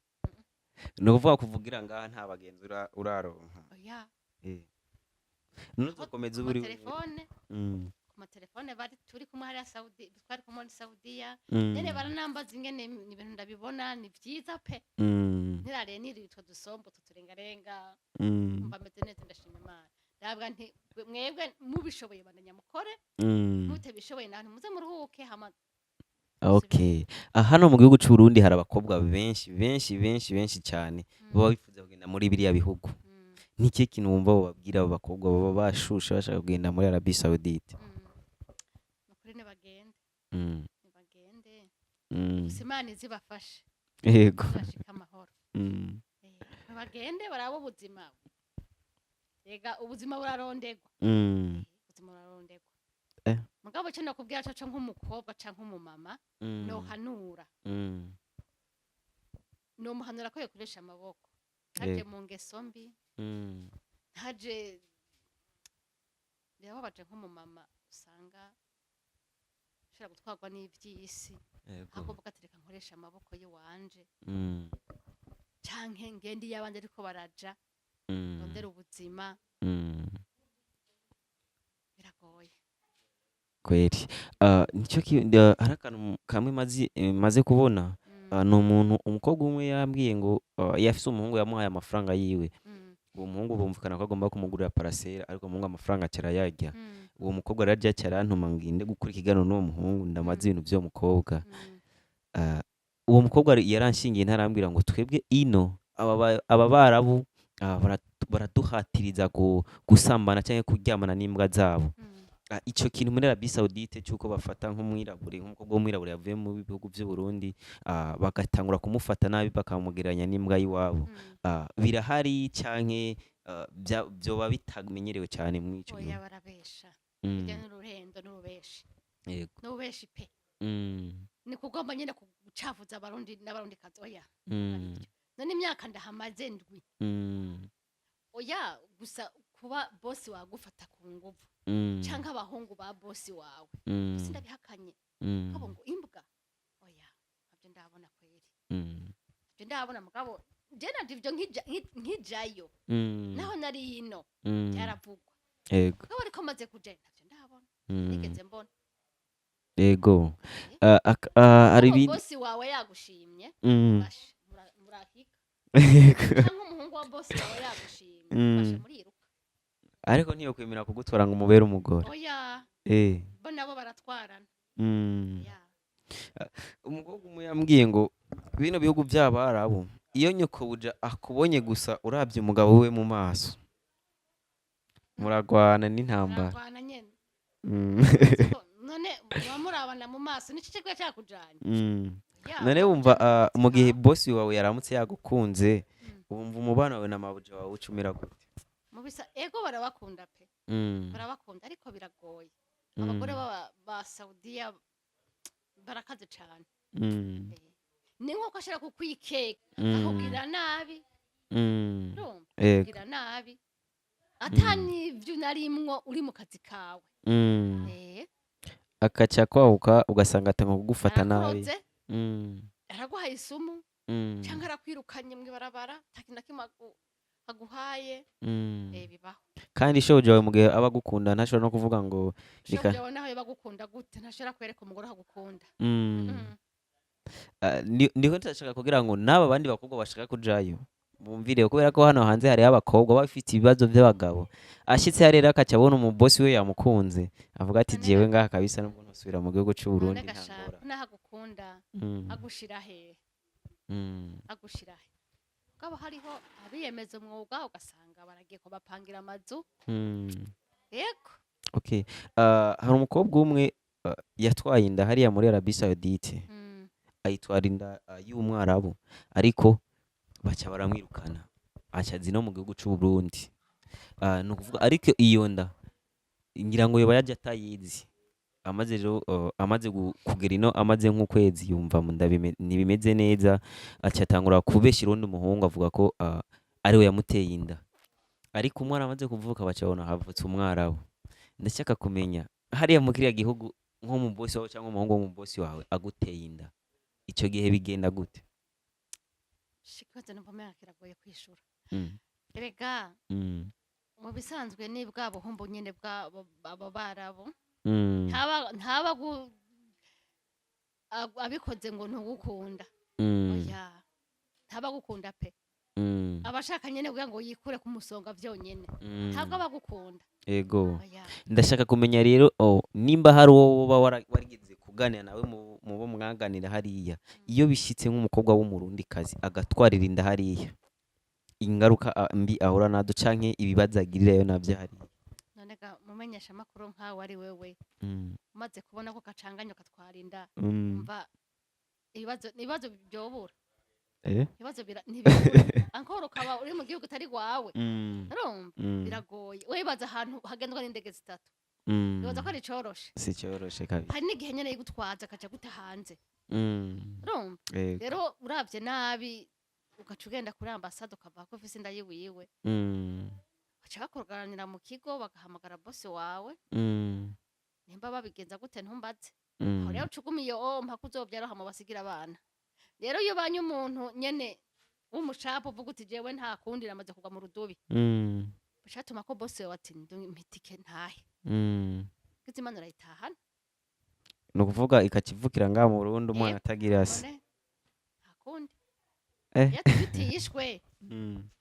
Ni ukuvuga kuvugira ngaha nta bagenzi uraronka? Oya. None uzokomeza Ku uba uri matelefone, ku matelefone bari turi kumwe hariya Saudi, twari kumwe muri Saudiya. Nyene baranambaza ingene ibintu ndabibona. Ni vyiza pe. Ntirariye niriye utwo dusombo tuturengarenga, mba meze neza, ndashima Imana. Ndavuga nti: "Mwebwe mubishoboye bandanya mukore, mutabishoboye naho muze muruhuke hama." Okay. Hano mu gihugu c'u Burundi hari abakobwa benshi benshi benshi benshi cyane baba bifuza kugenda muri biriya bihugu. Ni ikihe kintu wumva wobabwira abo bakobwa baba bashushe bashaka kugenda muri Arabie Saoudite? Nukuri nibagende. Nibagende. Gusa Imana izibafashe. Bazashike amahoro. Nibagende barabe ubuzima. Rega ubuzima burarondegwa. Ubuzima burarondegwa. Mugabo cyo nakubwira cyo nk'umukobwa canke nk'umumama, nohanura, nomuhanura ko yokoresha amaboko, ntaje mu ngeso mbi, ntaje. Birababaje nk'umumama usanga ashobora gutwarwa n'ivy'isi, ahubwo atereka nkoresha amaboko y'iwanje, canke ngende iyo abandi ariko baraja, ndondere ubuzima. Biragoye. Kweri. Nico hari akantu kamwe maze kubona. Ni umuntu, umukobwa umwe yambwiye ngo yafise umuhungu yamuhaye amafaranga yiwe. Uwo muhungu bumvikana ko agomba kumugurira parcelle, ariko umuhungu amafaranga aca arayarya. Uwo mukobwa ararya, aca arantuma ngende gukora ikiganiro n'uwo muhungu, ndamaze ibintu vy'uwo mukobwa. Uwo mukobwa yaranshingiye ntarambwira ngo twebwe ino aba barabu baraduhatiriza gusambana canke kuryamana n'imbwa zabo. Ico kintu muri Arabie Saoudite cyuko bafata nk'umwirabure, nk'umukobwa w'umwirabure yavuye mu bihugu vy'u Burundi, bagatangura kumufata nabi, bakamugereranya n'imbwa y'iwabo. Birahari canke vyoba bitamenyerewe cyane muri ico Oya, gihugu? barabesha. Bijya n'uruhendo n'urubeshi. N'ububeshi pe. Ni kugomba nyine gucafuza Abarundi n'Abarundikazi. Oya, aribyo. None imyaka ndahamaze 7. Oya, gusa kuba bosi wagufata ku nguvu. Canke abahungu ba bosi wawe. Sindabihakanye. Kabo ngo imbwa, oya, ntabyo ndabona kweri. Ntabyo ndabona, mugabo je navyo ivyo nkijayo naho nari ino byaravugwa. Mugabo ariko maze kujayo ntabyo ndabona, nigeze mbona. Yego. Hari Mugabo ibindi bosi wawe yagushimye, bashe murahika. Cyangwa umuhungu wa bosi wawe yagushimye, bashe muriruka. Ariko ntiyokwemera kugutwara ngo umubere umugore? Oya. Bo nabo baratwarana. Ya. Umukobwa umwe yambwiye ngo bino bihugu by'Abarabu, iyo nyokobuja akubonye gusa urabye umugabo we mu maso, muragwana n'intambara. Murarwana nyene. None muba murabana mu maso, nico kiba cyakujanye? Ya, None wumva ujana mu gihe akazi. bosi wawe yaramutse yagukunze, wumva umubano wawe na mabuja wawe ucumira gute? Mu bisa ego, barabakunda pe. Barabakunda, ariko biragoye. Abagore ba Saudiya barakaze cane. Ni nkuko ashobora kukwikeka, akakubwira nabi. Urumva? Yego. Akakubwira nabi ata n'ivyo unarimwo uri mu kazi kawe. Akaca kwahuka, ugasanga atanga kugufata nabi. Arakuroze, araguhaye isumu, cyangwa arakwirukanye mw'ibarabara, nta kintu na kimwe aguhaye. Bibaho. Kandi shobuja wawe mu gihe aba agukunda ntashobora no kuvuga ngo reka. Shobuja wawe naho yoba agukunda gute, ntashobora kwereka umugore aho agukunda. Niho ndashaka kugira ngo n'aba bandi bakobwa bashaka kujayo bumvire, kubera ko hano hanze hariho abakobwa baba bafite ibibazo by'abagabo, ashitse hariya rero akaca abona umubosi we yamukunze, avuga ati None jewe ngaha kabisa nubwo ntosubira mu gihugu c'u None Burundi, nta gashaka ngorane. Naho agukunda, agushira hehe? Agushira he? Mugabo hariho abiyemeza umwuga, ugasanga baragiye kubapangira amazu. Yego. Okay. Hari umukobwa umwe yatwaye inda hariya muri Arabie Saoudite, ayitwara inda y'Umwarabu, ariko baca baramwirukana, aca azi no mu gihugu c'u Burundi. Ni ukuvuga ariko iyo nda ngira ngo yoba yaje atayizi. Amaze rero amaze kugera ino, amaze nk'ukwezi, yumva mu nda ntibimeze neza, aca atangura kubeshyira uwundi muhungu, avuga ko ariwe yamuteye inda. Ariko umwana amaze kuvuka, baca babona havutse Umwarabu. Ndashaka kumenya hariya mu kiriya gihugu, nko mu bosi wawe cyangwa umuhungu wo mu bosi wawe aguteye inda, icyo gihe bigenda gute? Ikibazo numva umenga kiragoye kwishura. Erega mu bisanzwe ni bwa buhumbu nyene bwabo abo Barabu. Ntaba abikoze ngo ntugukunda. Oya, ntaba agukunda pe. Abashaka nyene kugira ngo yikure ku musonga vyonyene. Ntabwo aba agukunda. Oya. Ndashaka kumenya rero nimba hari uwo woba warigeze kuganira nawe mu bo mwaganira hariya, iyo bishitse nk'umukobwa w'Umurundikazi agatwarira inda hariya, ingaruka mbi ahura nazo canke ibibazo agirirayo navyo hariya. None ga mumenyesha amakuru, nkawe ari wewe, umaze kubona ko kacanganya ukatwara inda, umva ibibazo byobura? Ibibazo ntibibura, ankora ukaba uri mu gihugu utari rwawe. Urumva, biragoye. Wibaza ahantu hagendwa n'indege zitatu, wibaza ko ari icoroshe? Si cyoroshe kabisa. Hari n'igihe nyene yigutwaza akaja guta hanze. Urumva? Yego. Rero uravye nabi, ugaca ugenda kuri ambasade ukavuga ko ufise inda yiwiwe, baca bakuganira mu kigo, bagahamagara bosi wawe. Nimba babigenza gute ntumbaze. Aho rero uca uguma iyo mpaka uzovyara, hama basigira abana. Rero iyo ubanye umuntu nyene w'umushapu, uvuga uti jewe nta kundi, namaze kugwa mu rudubi, bicatuma ko bosi wawe ati mpitike ntahe. Ngize Imana urayitahana. Ni ukuvuga ikakivukira ngaha mu Burundi umwana atagira se. None nta kundi. Eh. Iyo tutiyishwe,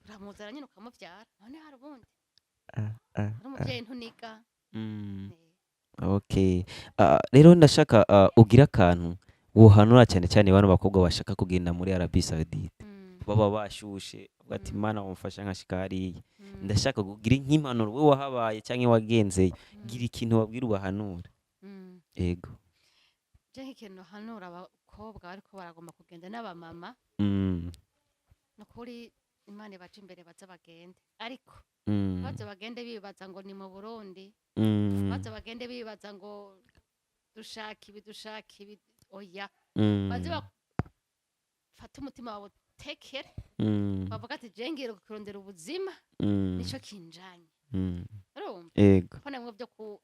uramuzana nyine ukamuvyara. None hari ubundi? Ari umuvyeyi ntuniga. Okay. Rero ndashaka ugira akantu wohanura cyane cyane bano bakobwa bashaka kugenda muri Arabie Saoudite, baba bashushe, bavuga ati Imana wamfasha nkashika hariya. Ndashaka kugira nk'impanuro, wowe wahabaye cyangwa wagenzeyo, gira ikintu wabwira ubahanura. Yego. Je nk'ikintu hanura abakobwa bariko baragomba kugenda n'abamama, nukuri Imana ibaje imbere, baze bagende, ariko baze bagende bibaza ngo ni mu Burundi. Baze bagende bibaza ngo dushaka ibi, dushaka ibi, oya. Baze bafate umutima wawe utekere, bavuga ati je ngiye kurondera ubuzima, nico kinjanye. Urumva? Yego. Apana bimwe byo ku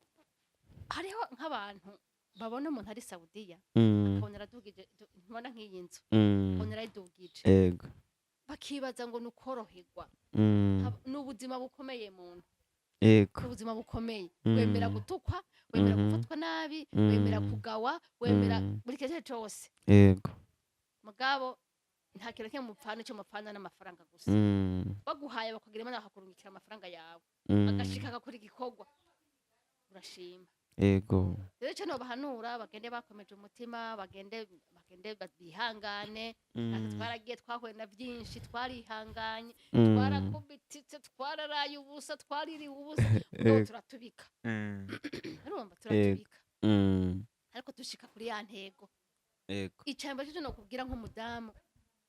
hariho nk'abantu babona umuntu ari Saudiya, akabona aradugije, ntubona nk'iyi nzu, akabona arayidugije, bakibaza ngo ni ukoroherwa. Ni ubuzima bukomeye muntu. Ni ubuzima bukomeye. Wemera gutukwa, wemera gufatwa nabi, wemera kugawa, wemera buri kintu cyose. Mugabo nta kintu kimwe mupfana, icyo mupfana n'amafaranga gusa. Baguhaye, bakagira Imana, bakakurungikira amafaranga yawe, agashika agakora igikorwa, urashima. Rero icyo nobahanura, bagende bakomeje umutima, bagende bihangane. Natwe twaragiye, twahuye na byinshi, twarihanganye, twarakubititse, twararaye ubusa, twaririwe ubusa, mugabo turatubika. Urumva, turatubika, ariko dushika kuri ya ntego. Icambere cyo nokubwira nk'umudamu,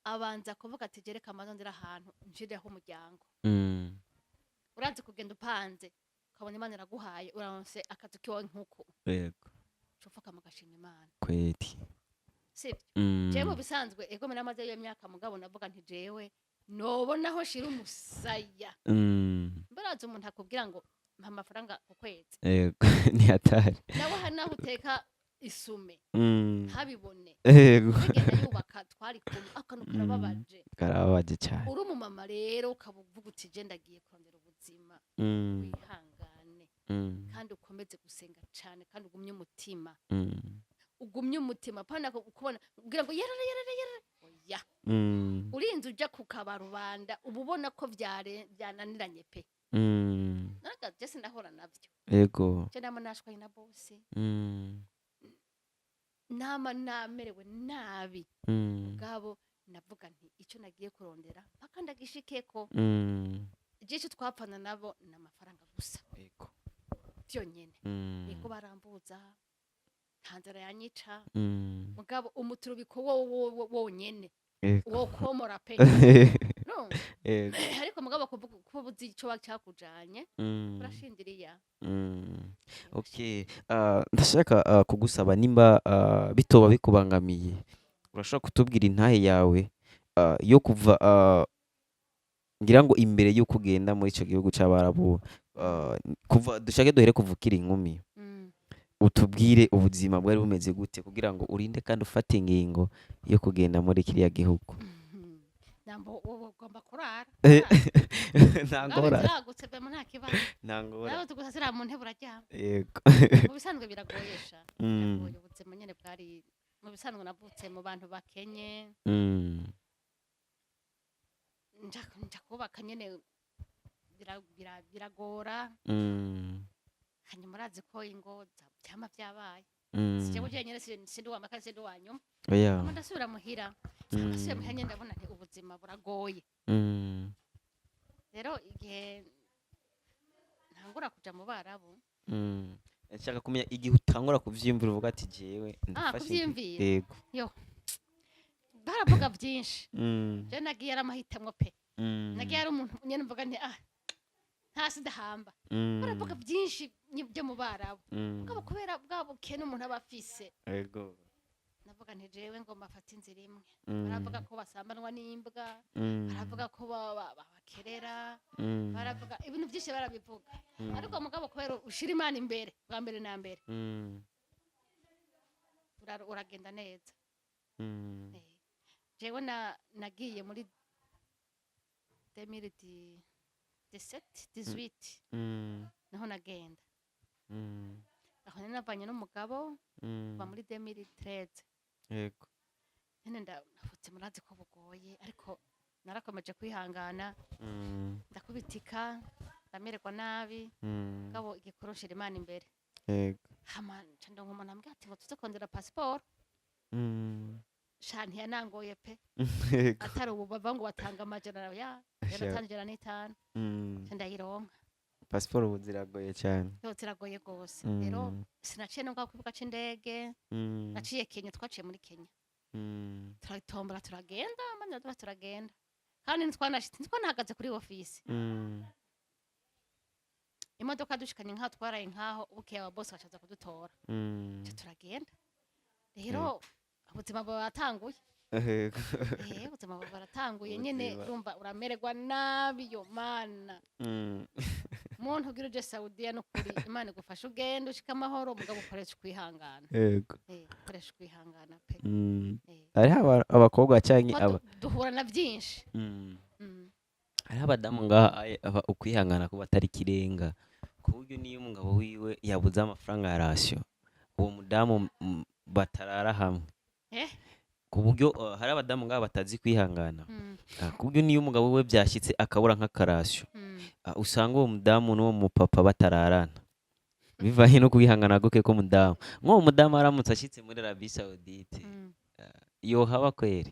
abanza kuvuga ati: "Jereka amaze ndera ahantu nshireho umuryango." Urazi kugenda upanze, ukabona Imana iraguhaye, uraronse akazu kiwawe nk'uku, ucupfukama ugashima Imana. Sibyo? Jewe mu bisanzwe, ego, namaze iyo myaka, mugabo navuga nti jewe nobona aho shira umusaya. Mbarazi umuntu akubwira ngo mpa amafaranga ku kwezi, Yego, ni hatari. Nawe hari naho uteka isume, ntabibone. Bigenda yubaka, twari kumwe, akantu karababaje. Karababaje cyane. Uri umumama rero, ukaba uvuga uti: "Je ndagiye kurondera ubuzima," wihangane, kandi ukomeze gusenga cyane, kandi ugumye umutima. Ugumye umutima, pana kubona kugira ngo yerere yerere yerere, oya. Urinze uja ku kabarubanda, uba ubona ko byananiranye pe. Naraga je sinahora navyo. Je nama nashwaye na bosi, nama namerewe nabi. Mugabo navuga nti icyo nagiye kurondera mpaka ndagishikeko. Je icyo twapfana nabo ni amafaranga gusa, byonyene. Niko barambuza, nta nzara yanyica. Mugabo umuturubiko wo wonyene wo komora pe, no. Ariko mugabo kuvuga ko uzi ico cyakujanye, urashindiriya. Okay. Ndashaka kugusaba nimba bitoba bikubangamiye, urashobora kutubwira intahe yawe yo kuva, ngira ngo imbere y'uko ugenda muri ico gihugu c'Abarabu, kuva dushake duhere kuva ukiri inkumi, utubwire ubuzima bwari bumeze gute kugira ngo urinde kandi ufate ingingo yo kugenda muri kiriya gihugu. Nambo wowe ugomba kurara. Nta ngorane. Ziragutse bemo, nta kibazo. Nta ngorane. Nawe tugusasira mu ntebe, uraryama. Mu bisanzwe biragoyesha. Biragoye. Ubuzima nyene bwari, mu bisanzwe navutse mu bantu bakenye. Nja kubaka nyene biragora. Hanyuma urazi ko ingo vyama vyabaye. Sijewe jenyene, sindi uwa mbere, sindi uwa nyuma. Oya. Hama ndasubira muhira. Ndasubiye muhira nyene, ndabona nti ubuzima buragoye. Rero igihe ntangura kuja mu Barabu, Nshaka kumenya igihe utangura kuvyiyumvira, uvuga ati: "Jewe ndafashe Kuvyiyumvira? Yego. Baravuga vyinshi. Je nagiye ari amahitamwo pe. Nagiye ari umuntu nyene mvuga nti: "Ah, ntasi ndahamba." Baravuga vyinshi byo mu Barabu. Mugabo kubera bwa bukene umuntu aba afise, navuga nti jewe ngomba mfate inzira imwe. Baravuga ko basambanwa n'imbwa, baravuga ko babakerera, baravuga ibintu byinshi, barabivuga. Ariko mugabo kubera ushira Imana imbere bwa mbere na mbere, uragenda neza. Jewe nagiye muri 2017, 18, niho nagenda. Aho nari navanye n'umugabo kuva muri 2013. Nyene ndavutse, murazi ko bugoye, ariko narakomeje kwihangana, ndakubitika, ndamererwa nabi. Mugabo igikuru nshira Imana imbere. Hama nca ndonka umuntu ambwira ati ngo tuze kondera pasiporo. Sha, ntiyanangoye pe. Atari ubu bava ngo batanga amajana ya yaratanga 105. Nca ndayironka. Pasiporo ubu ziragoye cyane. Yo, ziragoye gose. Rero sinaciye no ngaho ku kibuga c'indege. Naciye Kenya, twaciye muri Kenya. Turatombora, turagenda, maze tuba turagenda, kandi ntitwanashitse, ntitwanahagaze kuri ofisi. Imodoka dushikanye nkaho twaraye, nkaho bukeye aba boss bacaza kudutora. Nca turagenda. Rero ubuzima buba buratanguye. Ubuzima buba buratanguye nyene. Ubuzima. Urumva uramererwa nabi, yo mana. Muntu ugira uje Saudiya, n'ukuri Imana igufasha ugenda ushika amahoro, mugabo ukoresha ukwihangana. Ukoresha ukwihangana pe. Hariho abakobwa canke Kuko aba duhura na byinshi. Hariho abadamu ngaha ukwihangana kuba atari ikirenga, ku buryo niyo umugabo wiwe yabuze amafaranga ya ration, uwo mudamu batarara hamwe. Ku buryo hari abadamu ngaha batazi kwihangana. Ku buryo niyo umugabo wiwe byashyitse akabura nk'aka ration, usanga uwo mudamu n'uwo mupapa batararana, bivanye no kwihangana guke k'umudamu. Nk'uwo mudamu aramutse ashyitse muri Arabie Saoudite, yohaba kweri?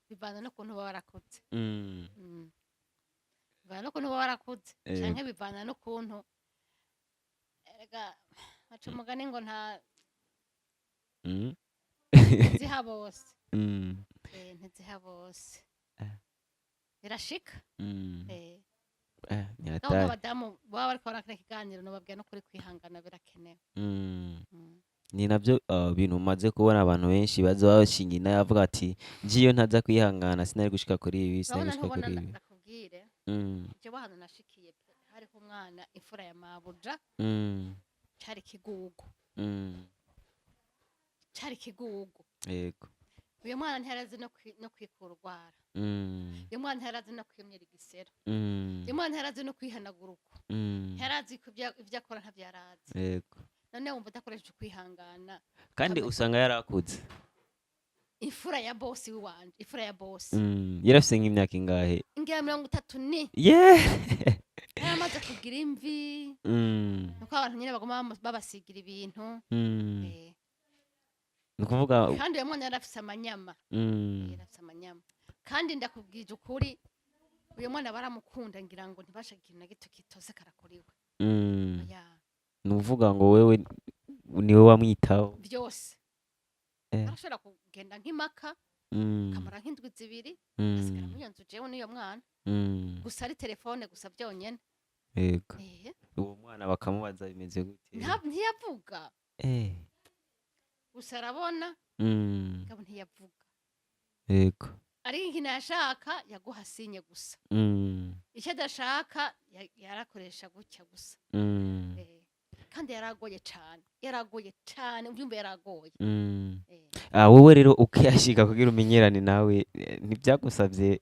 Bivana n'ukuntu baba warakuze. Bivana n'ukuntu baba warakuze, canke bivana n'ukuntu, erega baca umugani ngo nta ntiziha bose. Ntiziha bose. Birashika. Ni Naho hatari. nk'abadamu baba bariko barakora ikiganiro, nobabwira no kuri kwihangana birakenewe. Ni nabyo bintu umaze kubona, abantu benshi baza bashinga intahe, avuga ati: "Ngiyo ntaza kwihangana sinari gushika kuri ibi, sinari Urabona, gushika ntubona kuri ibi." Ndakubwire, jewe ahantu nashikiye pe, hariho umwana, imfura ya mabuja, cari ikigugu. Cari ikigugu. Uyo mwana ntiyarazi no kwikura urwara. Uyo mwana ntiyarazi no kwimyera igisero. Uyo mwana ntiyarazi no kwihanagura uko. Ntiyarazi ko ivyo akora ntavyo yarazi. None wumva udakoresheje ukwihangana? Kandi usanga yarakuze. Imfura ya bosi wiwanje, imfura ya bosi. Yarafise nk'imyaka ingahe? Ngira 30 ni. Yaramaze kugira imvi. Nuko abantu nyene baguma babasigira ibintu. Ni ukuvuga Kandi uyo mwana yarafise amanyama. Yarafise amanyama, kandi ndakubwije ukuri, uyo mwana baramukunda, ngira ngo ntibashaka ikintu na gito kitose karakuriwe. Ya. Ni ukuvuga ngo wewe niwe wamwitaho? Vyose. Arashobora kugenda nk'imaka, kamara nk'indwi 2, asigara muri iyo nzu jewe n'uyo mwana, gusa ari telefone gusa byonyene. Uwo mwana bakamubaza bimeze gute? Ntiyavuga. Gusa arabona, mugabo ntiyavuga. Ariko ikintu yashaka yaguha signe gusa. Icyo adashaka yarakoresha gutya gusa. Kandi yaragoye cane, yaragoye cane, ubyumva, yaragoye. Wowe rero ukihashika kugira umenyerane nawe, ntibyagusabye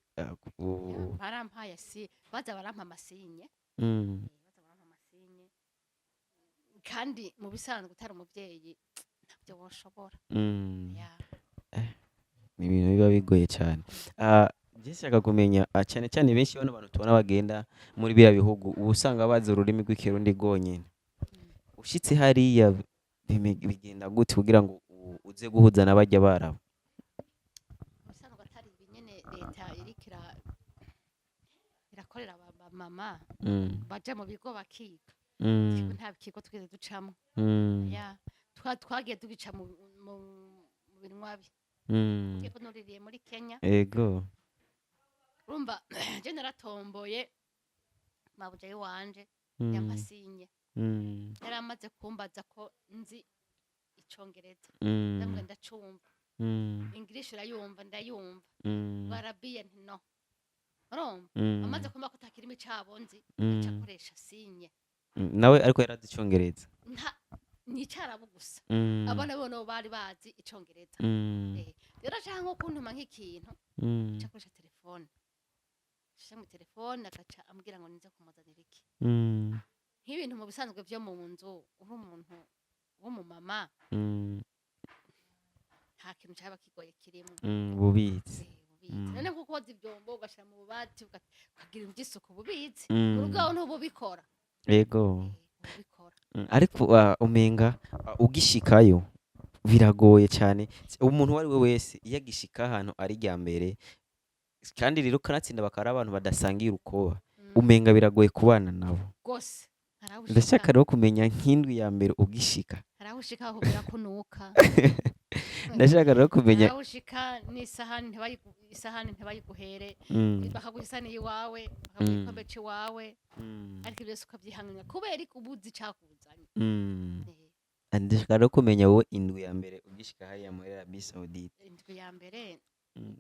Barampaye, si baza barampa ama signe. Baza barampa ama signe, kandi mu bisanzwe utari umuvyeyi ntabyo woshobora. Ya. Ni ibintu biba bigoye cyane. Njye nshaka kumenya, cyane cyane benshi bano bantu tubona bagenda muri biriya bihugu, uba usanga bazi ururimi rw'Ikirundi rwonyene. Ushitse hariya bigenda gute kugira ngo uze guhuza n'abajya barabo? Mu bisanzwe atari ibi nyene leta iriko irakorera abamama, baja mu bigo bakiga. Twebwe nta kigo twigeze ducamwo. Ya, twagiye tugica mu binwabi. Twebwe nuririye muri Kenya. Urumva, je naratomboye, mabuja yiwanje yampa signe. Yari amaze kumbaza ko nzi Icongereza. Ndamubwira ndacumva. English urayumva? Ndayumva. Barabiye nti no, urumva, amaze kumva ko atakirimi cabo nzi, aca akoresha signe. Nawe ariko yarazi Icongereza? Nta, ni Icarabu gusa. Abana bo nabo bari bazi Icongereza. Rero ashaka nko kuntuma nk'ikintu, aca akoresha telefone, aca mu telefone agaca ambwira ngo nize kumuzanira iki. Nk'ibintu mu bisanzwe vyo mu nzu, uri umuntu w'umumama, nta kintu cyaba kigoye kirimo. Bubitsi. Bubitsi. None nko koza ivyombo, ugashira mu bubati, ukagira ivy'isuku, bubitsi. Mm. Mu rugo aho ntububikora. Ubikora. Ariko umenga ugishikayo biragoye cyane. Umuntu uwo ari we wese iyo agishika ahantu ari irya mbere, kandi rero kanatsinda bakaba ari abantu badasangiye urukoba, umenga biragoye kubana nabo. Gose. Hari aho Ndashaka ushika, rero kumenya nk'indwi ya mbere ugishika. Hari aho ushika bakubwira ko unuka. Ndashaka rero kumenya Hari aho ushika n'isahani isahani ntibayiguhere, bakaguha isahani y'iwawe, bakaguha igikombe c'iwawe, ariko ibyo byose ukavyihanganira kubera ko uba uzi icakuzanye. Ndashaka rero kumenya wowe indwi ya mbere ugishika hariya muri Arabie Saoudite. Indwi ya mbere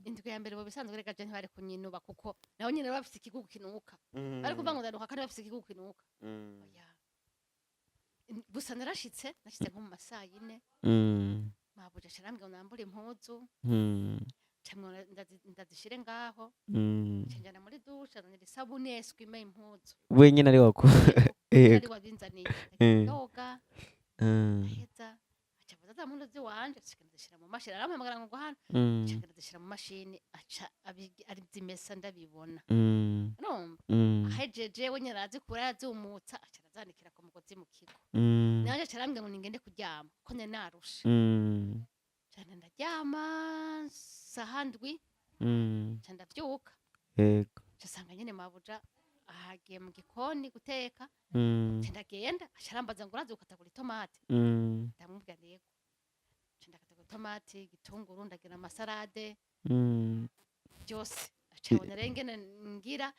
Indwi ya mbere mu bisanzwe reka je ntibari kunyinuba, kuko nabo nyene baba bafise ikigugu kinuka. Bari kuvuga ngo ndanuka kandi bafise ikigugu kinuka. Oya. Gusa narashitse, nashitse nko mu masaa 4. Mabuja aca arambwira ngo nambure impuzu, camwe ndazishire ngaho. Nca njana muri douche, azanira isabune eswime impuzu. Wenyine ari wako? Yego, ari wabinzaniye. Yoga, aheza aca avuza za mpuzu ziwanje, aca ndazishira mu mashini. Arampamagara ngo hano, aca ndazishira mu mashini, aca arizimesa ndabibona. Urumva, ahejeje we nyene arazikura, arazumutsa, aca arazanikira ku mugozi mu kigo. Nanje aca arambwira ngo ningende kuryama ko nari narushe. Cane ndaryama saha 7. Nca ndavyuka. Nca nsanga nyene mabuja ahagiye mu gikoni guteka. Nca ndagenda, aca arambaza ngo urazi gukatagura itomate? Ndamubwira yego. Nca ndakatagura itomati, igitunguru, ndagira amasarade, byose. Aca abona rero ingene ngira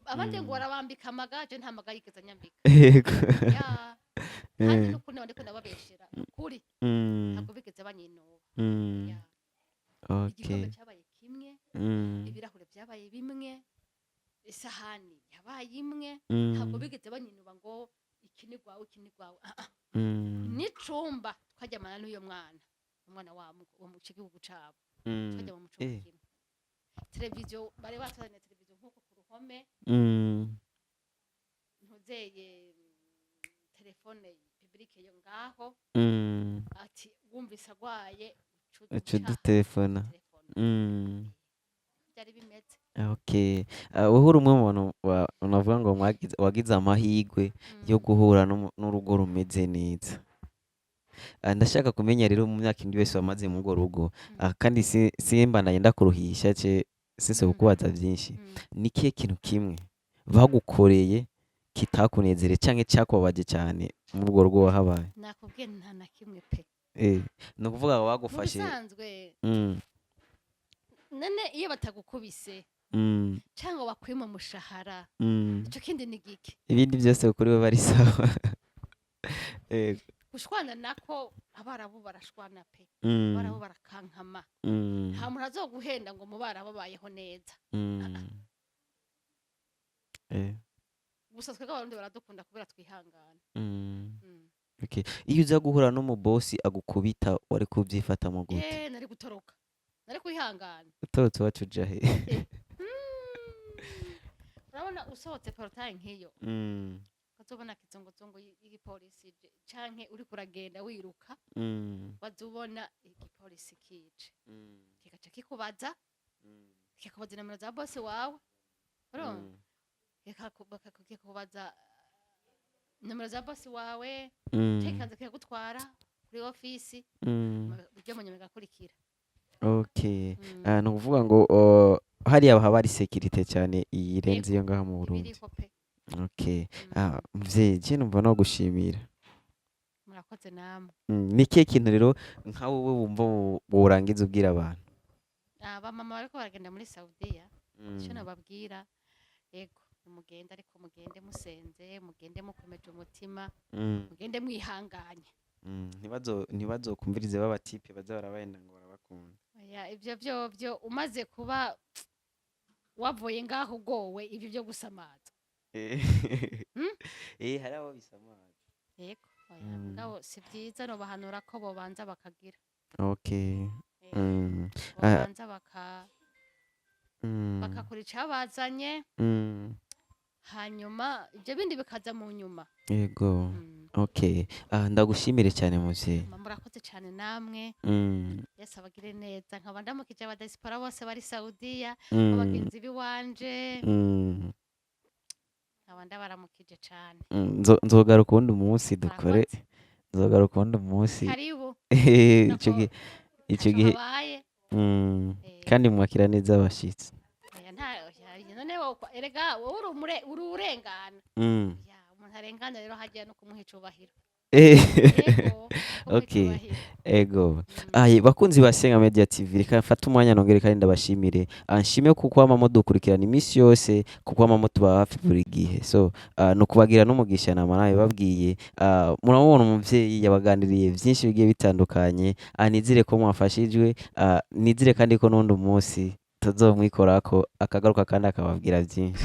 abandi ngo barabambika amaga, je nta maga yigeze anyambika. Ya, kandi n'ukuri naba ndiko ndababeshera, nukuri ntabwo bigeze banyinuba. Ya. Igikombe cyabaye kimwe, ibirahure byabaye bimwe, isahani yabaye imwe. Ntabwo bigeze banyinuba ngo iki ni gwawe, iki ni gwawe. Ah, ah. N'icumba twaryamana n'uyo mwana, umwana wa wo mu gihugu cabo, twaryama mu cumba kimwe. Televiziyo bari batuzaniye, televiziyo nk'uko ku ruhome, ntuzeye telefone publique yo ngaho. Ati wumvise agwaye, uca udutelefona. Telefone. Byari bimeze. Okay. Wowe uri umwe mu bantu navuga ngo wagize amahirwe yo guhura n'urugo rumeze neza. Ndashaka kumenya rero, mu myaka 7 yose wamaze muri urwo rugo, kandi simbandanye ndakuruhisha ce sise kukubaza vyinshi, ni ikihe kintu kimwe bagukoreye kitakunezere canke cakubabaje cane muri urwo rugo wahabaye? Nakubwiye, nta na kimwe pe. Ni ukuvuga ngo Mu bagufashe bisanzwe, none iyo batagukubise cyangwa bakwima umushahara, ico kindi ni gike? Ibindi byose kuri we bari sawa. Yego. Gushwana nako, Abarabu barashwana pe. Abarabu barakankama. Nta muntu azoguhenda ngo mu Barabu babayeho neza. Gusa twebwe Abarundi baradukunda kubera twihangana. Okay. Iyo uza guhura n'umubosi agukubita, wari kubyifatamo gute? Nari gutoroka, nari kwihangana. Utorotse iwacu uja he? Urabona usohotse portail nk'iyo, ukazobona kizongozongo y'igipolisi ije, canke uriko uragenda wiruka, wazubona igipolisi kije, kigaca kikubaza, kikakubaza inomero za bosi wawe, urumva? Kikakubaza nomero za bosi wawe, canke kikaza kikagutwara kuri ofisi, ibyo mu nyuma bigakurikira. Okay. Mm. Ni ukuvuga ngo hariya haba hari sécurité cyane irenze iyo ngaha mu Burundi. Ibiriko pe. Okay. Mm. Muvyeyi, je numva no gushimira. Murakoze namwe. Ni ikihe kintu rero nka wowe wumva worangiza ubwira abantu? Abamama bariko baragenda muri Saudiya, icyo nababwira, ego mugende, ariko mugende musenze, mugende mukomeje umutima, mugende mwihanganye. Ntibazokumvirize b'abatipe baza barabahenda ngo barabakunda. Oya, ivyo vyovyo umaze kuba wavuye ngaho ugowe, ibyo byo gusamaza. Hari abo bisamaza. Yego, oya, mugabo si byiza, nobahanura ko bobanza bakagira bobanza bakakora icabazanye, hanyuma ibyo bindi bikaza mu nyuma. Yego. Okay. Ndagushimire cyane, muvyeyi. Murakoze cyane namwe. Yesu abagire neza. Nkaba ndamukije abadiaspora bose bari Saudiya, abagenzi b'iwanje, nkaba ndabaramukije cyane. Nzogaruka uwundi munsi dukore. Murakoze. Nzogaruka uwundi munsi. Karibu. Ico gihe, ico ntaco gihe habaye. Kandi mwakira neza abashitsi. Oya, nta oya, none wowe erega wowe uri urengana. Ya, umuntu arengana rero hajya no kumuha icubahiro. Yego. Okay. Kubahira. Ego. Aye, bakunzi ba Senga Media TV, reka mfate umwanya nongere kandi ndabashimire. Nshime kuko wama mudukurikirana iminsi yose, kuko wama mutuba hafi buri gihe. So no kubagira n'umugisha nama nawe babwiye. Muramubona umuvyeyi yabaganiriye byinshi bigiye bitandukanye. Nizere ko mwafashijwe. Nizere kandi ko n'undi munsi tuzomwikorako akagaruka kandi akababwira byinshi.